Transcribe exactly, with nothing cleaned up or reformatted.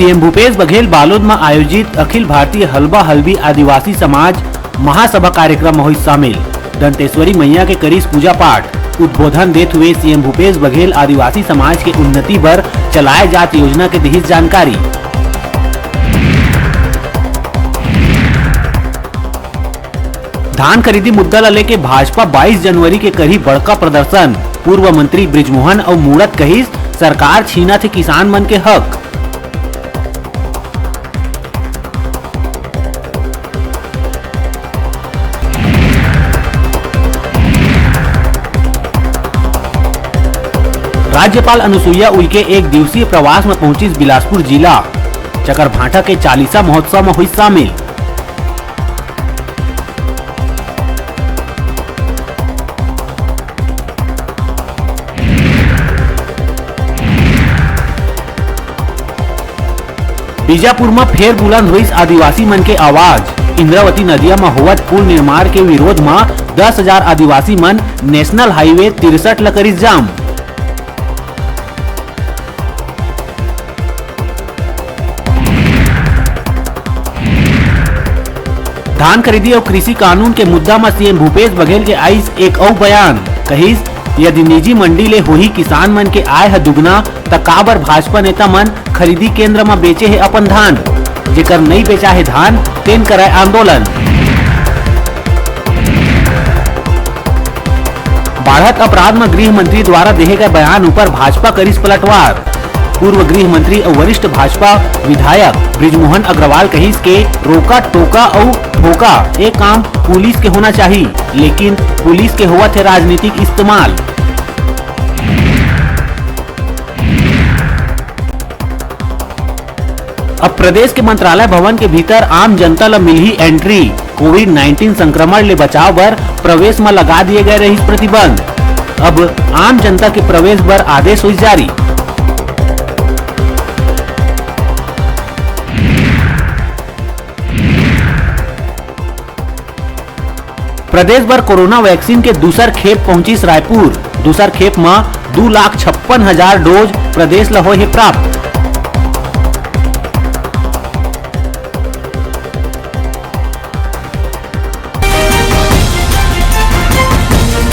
CM Bhupesh Baghel Balod म आयोजित अखिल भारतीय हलबा हलबी आदिवासी समाज महासभा कार्यक्रम म होइस शामिल। दंतेश्वरी मैया के करिस पूजा पाठ। उद्बोधन देत हुए सीएम भूपेश बघेल आदिवासी समाज के उन्नति बर चलाए जात योजना के दिहिस जानकारी। धान खरीदी मुद्दा ल लेके भाजपा बाईस जनवरी के करही बड़का प्रदर्शन। पूर्व मंत्री बृजमोहन अउ मूणत कहिस, सरकार छीनत हे किसान मन के हक। राज्यपाल अनुसुईया उइके एक दिवसीय प्रवास म पहुंचिस बिलासपुर जिला। चकरभाटा के चालीसा महोत्सव म हुई शामिल। बीजापुर म फेर बुलंद होइस आदिवासी मन के आवाज। इंद्रावती नदिया म होवत पुल निर्माण के विरोध म दस हजार आदिवासी मन नेशनल हाईवे तिरसठ ल करिस जाम। धान खरीदी अउ कृषि कानून के मुद्दा म सीएम भूपेश बघेल के आइस एक अउ बयान। कहिस, यदि निजी मंडी ले होही किसान मन के आय ह दुगुना, त काबर भाजपा नेता मन खरीदी केंद्र म बेचे हे अपन धान? जेकर नइ बेचा हे धान, तेन करय आंदोलन। बाढ़त अपराध म गृह मंत्री द्वारा देहे गए बयान ऊपर भाजपा करिस पलटवार। पूर्व गृह मंत्री अउ वरिष्ठ भाजपा विधायक बृजमोहन अग्रवाल कहिस के रोका, टोका अउ ठोका, ए काम पुलिस के होना चाही, लेकिन पुलिस के होवत हे राजनीतिक इस्तेमाल। अब प्रदेश के मंत्रालय भवन के भीतर आम जनता ल मिलही एंट्री। कोविड नाइनटीन संक्रमण ले बचाव बर प्रवेश म लगा दिए गए रहिस प्रतिबंध। अब आम जनता के प्रवेश बर आदेश होइस जारी। प्रदेश बर कोरोना वैक्सीन के दूसर खेप पहुंचिस रायपुर। दूसर खेप म दू लाख छप्पन हजार डोज प्रदेश ल होए हे प्राप्त।